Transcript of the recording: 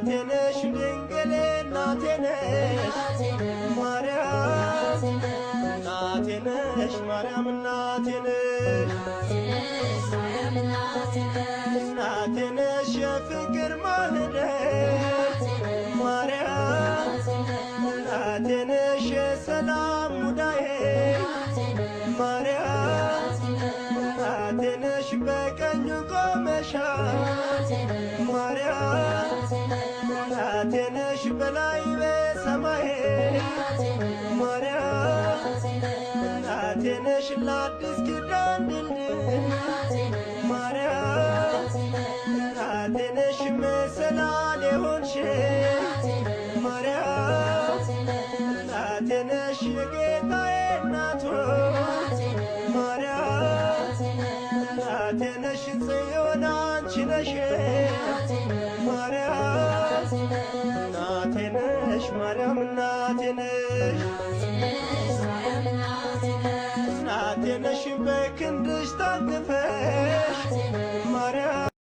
እናቴ ነሽ ድንግል እናቴ ነሽ ማርያም እናቴ ነሽ ማርያም እናቴ ነሽ እናቴ ነሽ የፍቅር ማህደር ማርያም እናቴ ነሽ የሰላም ሙዳዬ ማርያም እናቴ ነሽ በቀኙ ቆመሻል ማርያም እናቴ ነሽ በላይ በሰማይ ማርያም እናቴ ነሽ ለአዲስ ኪዳን ድልድይ ማርያም እናቴ ነሽ መሰላል የሆንሽ ማርያም እናቴ ነሽ የጌታዬ እናቱ ማርያም እናቴ ነሽ ጽዮን አንቺ ነሽ ማርያም እናቴ ነሽ ማርያም እናቴ ነሽ እናቴ ነሽ በክንድሽ ታቅፈሽ